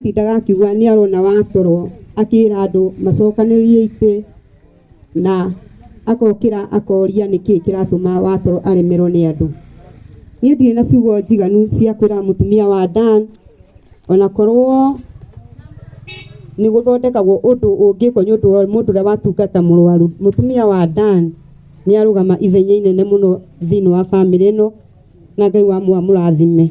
Atindaga akiuga nĩ arona watoro akĩra andũ macokanĩrĩrie itĩ na akokĩra akoria nĩkĩ kĩratũma watoro aremerwo nĩ andũ. Niĩ ndirĩ na ciugo njiganu cia kwĩra mũtumia wa Dan ona korwo nĩ gũthondekagwo ũndũ ũngĩkwo nĩ ũndũ wa mũndũ ũrĩa watungata mũrwaru. Mũtumia wa Dan nĩ arũgama ithenya inene mũno thĩinĩ wa bamĩrĩ ĩno na Ngai wa amũrathime.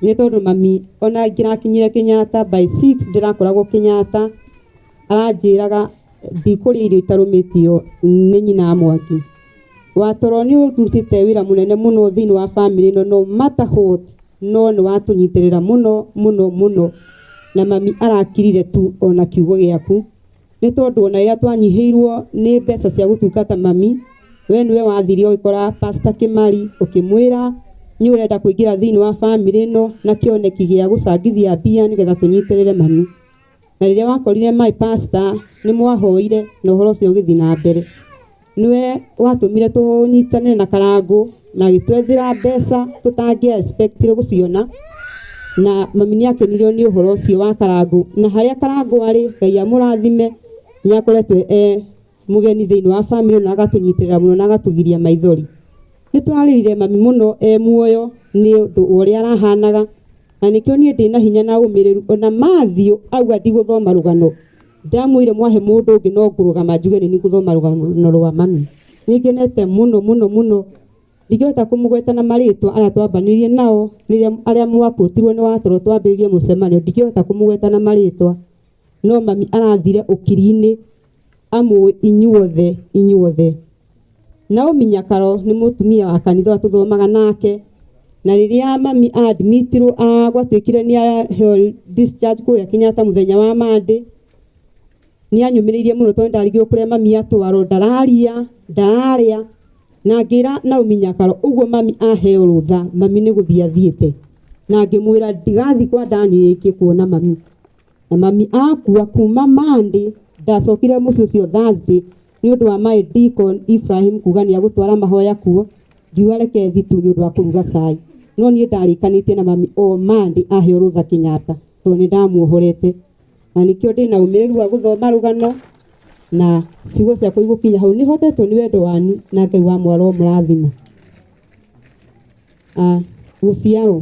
Nĩ tondũ mami ona ingĩrakinyire Kenyatta by 6 ndĩrakoragwo Kenyatta, aranjĩraga ndikũrĩa irio itarũmĩtio nĩ nyina wa Mwangi. Watoro nĩ ũrutĩte wĩra mũnene mũno thĩinĩ wa bamĩrĩ ĩno no matter what, no nĩ watũnyitĩrĩra mũno mũno mũno, na mami arakirire tu ona kiugo gĩaku. Nĩ tondũ ona rĩrĩa twanyihĩirwo nĩ mbeca cia gũtungata mami, we nĩwe wathire ũgĩkora Pastor Kĩmari ũkĩmwĩra nĩ ũrenda kũingĩra thĩinĩ wa bamĩrĩ ĩno na kĩoneki gĩa gũcangithia mbia nĩgetha tũnyitĩrĩre mami. Na rĩrĩa wakorire my pastor nĩ mwahoire na ũhoro ũcio ũgĩthiĩ na mbere. Nĩwe watũmire tũnyitanĩre na Karangũ na agĩtwethera mbeca tũtangĩa expect ire gũciona, na mami nĩ akenirio nĩ ũhoro ũcio wa Karangũ, na harĩa Karangũ arĩ Ngai amũrathime, nĩ akoretwo e mũgeni thĩinĩ wa bamĩrĩ na agatũnyitĩrĩra mũno na agatũgiria maithori. Nĩ twarĩrire mami mũno e muoyo nĩ ũndũ wa ũrĩa arahanaga, na nĩkĩo niĩ ndĩna hinya na ũmĩrĩru ona Matthew auga ndigũthoma rũgano Ndamwĩire mwahe mũndũ ũngĩ no ngũrũgama njuge nĩ niĩ ngũthoma rũgano rwa mami. Nĩ ngenete mũno mũno mũno. Ndingĩhota kũmũgweta na marĩtwa arĩa twambanĩirie nao rĩrĩa arĩa mwakũtirwo nĩ watoro twambĩrĩrie mũcemanio ndingĩhota kũmũgweta na marĩtwa. No mami arathire ũkiri-inĩ amũĩ inyuothe inyuothe. Naomi Nyakaro nĩ mũtumia wa kanitha ũrĩa tũthomaga nake, na rĩrĩa mami admitirwo gwatuĩkire nĩ aheo discharge kũrĩa Kenyatta mũthenya wa Monday, nĩ anyũmĩrĩirie mũno tondũ ndarigirwo kũrĩa mami atwarwo, ndararia, ndararĩa, na ngĩra Naomi Nyakaro ũguo mami aheo rũtha, mami nĩ gũthiĩ athiĩte, na ngĩmwĩra ndigathiĩ kwa Dani rĩngĩ kuona mami. Na mami akua kuma Monday, ndacokire mũciĩ ũcio Thursday, nĩ ũndũ wa my deacon Ibrahim kuga nĩ agũtwara mahoya kuo, ngiuga reke thiĩ tu nĩ ũndũ wa kũruga cai. No niĩ ndarĩkanĩtie na mami o Monday aheo rũtha Kenyatta, tondũ nĩ ndamuohorete. Na nĩkĩo ndĩna ũmĩrĩru wa gũthoma rũgano na ciugo ciakwa igũkinya hau. Nĩ hotetwo nĩ wendo wanyu na Ngai wa mwaro mũrathima. Gũciarwo,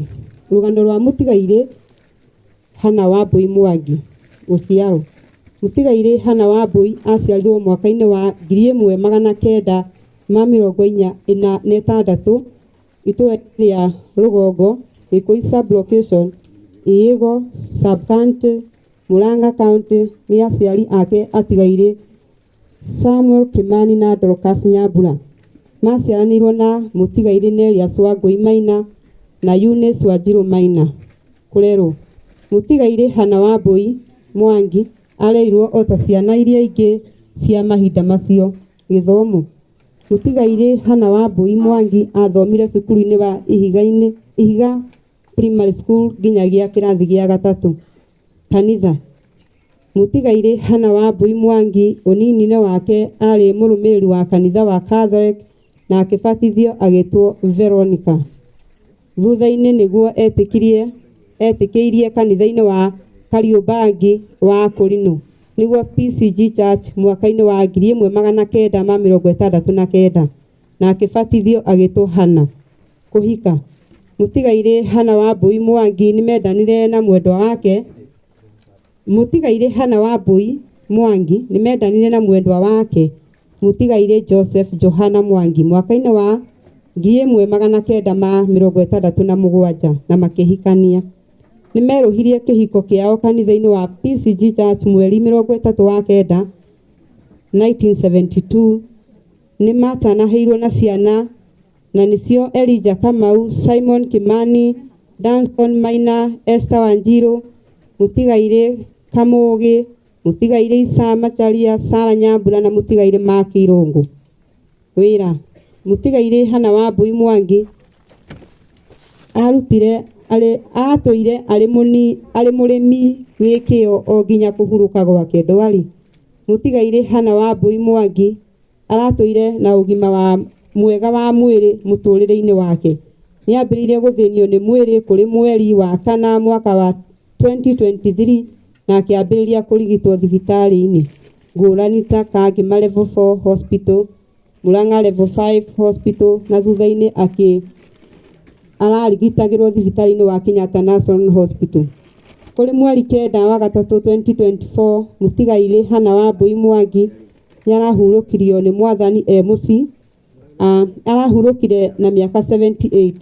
rũgano rwa mũtigairĩ Hannah Wambui Mwangi gũciarwo. Mũtigairĩ Hannah Wambui aciarirwo mwaka-inĩ wa 1946 itũũra rĩa Rũgongo, Gĩkũi sub-location, Ĩĩgo sub-county, Murang'a county nĩ aciari ake atigairĩ Samuel Kimani na Dorcas Nyambura. Maciaranĩirwo na mũtigairĩ Nelius Wangũi Maina na Eunice Wanjiru Maina. Kũrerwo. Mũtigairĩ Hannah Wambui Mwangi arerirwo o ta ciana iria ingĩ cia mahinda macio. Gĩthomo. Mũtigairĩ Hannah Wambui Mwangi athomire cukuru-inĩ wa Ihiga-inĩ, Ihiga Primary School nginyagia kĩrathi gĩa gatatũ. Kanitha. Mũtigairĩ Hannah Wambui Mwangi ũnini-inĩ wake arĩ mũrũmĩrĩri wa kanitha wa Catholic na akĩbatithio agĩtwo Veronica. Thutha-inĩ nĩguo etĩkirie etĩkĩirie kanitha-inĩ wa Kariũmbangi wa Akũrinũ nĩguo PCG Church mwaka-inĩ wa 1969 na akĩbatithio agĩtwo Hannah. Kũhika. Mũtigairĩ Hannah Wambui Mwangi nĩmendanire na mwendwa wake Mũtigairĩ Hannah Wambui Mwangi nĩmendanire na mwendwa wake Mũtigairĩ Joseph Johana Mwangi mwaka-inĩ wa 1967 na makĩhikania. Nĩmerũhirie kĩhiko kĩao kanitha-inĩ wa PCG Church mweri 39 1972. Nĩmatanahĩirwo na ciana na nĩcio Elijah Kamau, Simon Kimani, Danson Maina, Esther Wanjiru, Mũtigairĩ Kamũgĩ, Mũtigairĩ Isa Macharia, Sarah Nyambura na Mũtigairĩ Mark Irũngũ. Wĩra. Mũtigairĩ Hannah Wambui Mwangi arutire arĩ atũire arĩ mũni arĩ mũrĩmi wĩ kĩo o nginya kũhurũka gwake. Ndwari. Mũtigairĩ Hannah Wambui Mwangi Aratũire na ũgima wa mwega wa mwĩrĩ mũtũrĩre-inĩ wake. Nĩambĩrĩirie gũthĩnio nĩ mwĩrĩ kũrĩ mweri wa kana mwaka wa 2023 na akĩambĩrĩria kũrigitwo thibitarĩ-inĩ ngũrani ta Kangema Level 4 Hospital, Murang'a Level 5 Hospital na thutha-inĩ akĩ ararigitagĩrwo thibitarĩ-inĩ wa Kenyatta National Hospital. Kũrĩ mweri 9 wa gatatũ 2024, mũtigairĩ Hannah Wambui Mwangi nĩ arahurũkirio nĩ mwathani e mũciĩ. Arahurũkire na mĩaka 78.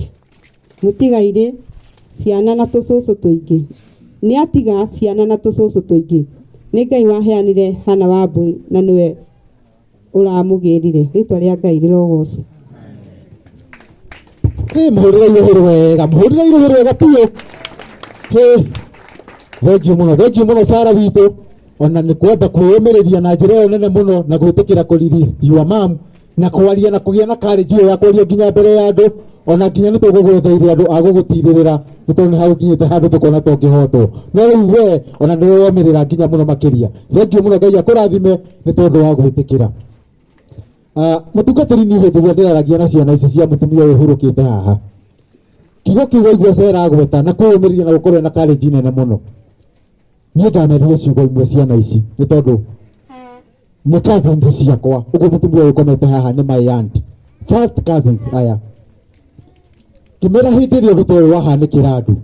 Mũtigairĩ ciana na tũcũcũ tũingĩ. Nĩ atiga ciana na tũcũcũ tũingĩ. Nĩ Ngai waheanire Hannah Wambui na nĩwe ũramũgĩrire. Rĩtwa rĩa Ngai rĩrogocwo. Hĩ, mũhũrĩre irũhĩ rwega, mũhũrĩre irũhĩ rwega biũ. Hĩ, thengio mũno, thengio mũno Sara witũ, ona nĩ kwamba kwĩyũmĩrĩria na njĩra ĩyo nene mũno na gwĩtĩkĩra kũ release your mom na kwaria na kũgĩa na courage ĩyo ya kwaria nginya mbere ya andũ, ona nginya nĩ tũgũgwetheire andũ a gũgũtirĩrĩra nĩ tondũ nĩ hagũkinyĩte handũ tũkona tũngĩhotwo, no rĩu we ona nĩ weyũmĩrĩra nginya mũno makĩria. Thengio mũno, Ngai akũrathime nĩ tondũ wa gwĩtĩkĩra. Mũtungatĩri, niĩ hĩndĩ ĩrĩa ndĩraragia na ciana ici cia mũtumia ũyũ ũhurũkĩte haha, kiugo kĩu waigua Sarah agweta na kwĩyũmĩrĩria na gũkorwo ena courage nene mũno, niĩ ndamerire ciugo imwe ciana ici nĩ tondũ nĩ cousins ciakwa. Ũguo mũtumia ũyũ ũkomete haha nĩ my aunt, first cousins aya. Ngĩmera hĩndĩ ĩrĩa ũndũ ta ũyũ wahanĩkĩra andũ,